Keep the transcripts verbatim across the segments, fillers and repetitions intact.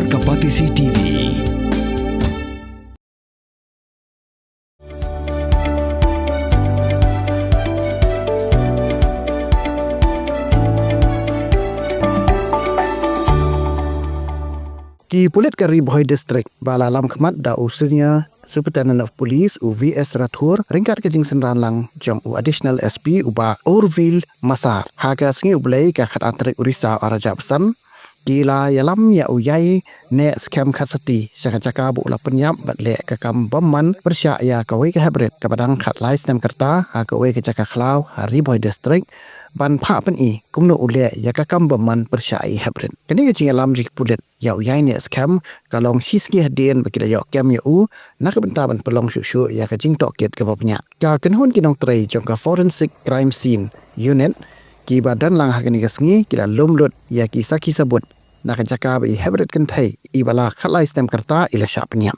Ka Batesi T V. Ki pulit ka Ri Bhoi District ba la lam khmat da u Senior Superintendent of Police, u V S Rathore, ryngkat ka jingsynran lang jong u Additional S P, u Bah Orville Masar. Ha ka sngi U Blei ka khatar tarik u Risaw arhajar arphew san, ki la ïalam ïa u Ïainehskhem Kharsati sha ka jaka ba u la pynïap bad leh ka kam bymman pyrshah ïa kawei ka hep rit kaba dang khatlai snem ka rta ha kawei ka jaka khlaw ha Ri Bhoi District, ban phah pyni kumno u leh ïa ka kam bymman pyrshah ïa i hep rit. Kane ka jingïalam jong ki pulit ïa u Ïainehskhem ka long shi sngi hadien ba ki la ïoh kem ïa u, na ka bynta ban pynlong shuh shuh ïa ka jingtohkit kaba bniah. Ka kynhun ki nongtrei jong ka Forensic Crime Scene Unit, kiba don lang ha kane ka sngi, ki la lum lut ïa ki sakhi sabut na ka jaka ba i hep rit kynthei iba la khatlai snem ka rta i la shah pynïap.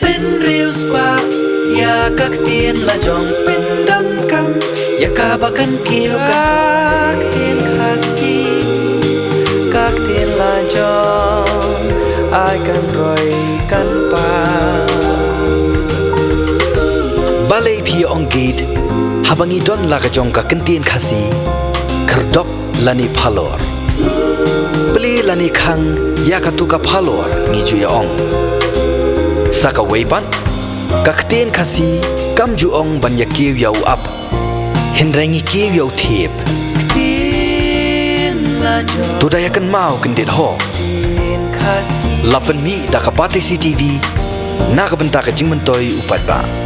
Pynriewspah ïa ka ktien la jong, pyndonkam ïa kaba kan kiew ka ktien Khasi, ka ktien la jong, ai kan roi kan pang. Balei phi ong gate, haba ngi don la ka jong ka ktien Khasi, khyrdop lane phalor. Plie lane khang ïa katu ka phalor ngi ju ïa ong. Sa kawei pat, ka ktien Khasi kam ju ong ban ïa kiew ïa u ap, hynrei ngi kiew ïa u thiep. Ktien la jong. To da ïa kynmaw kyndit ho. Ktien Khasi. La pynmih da ka Batesi T V na ka bynta ka jingmyntoi u paidbah.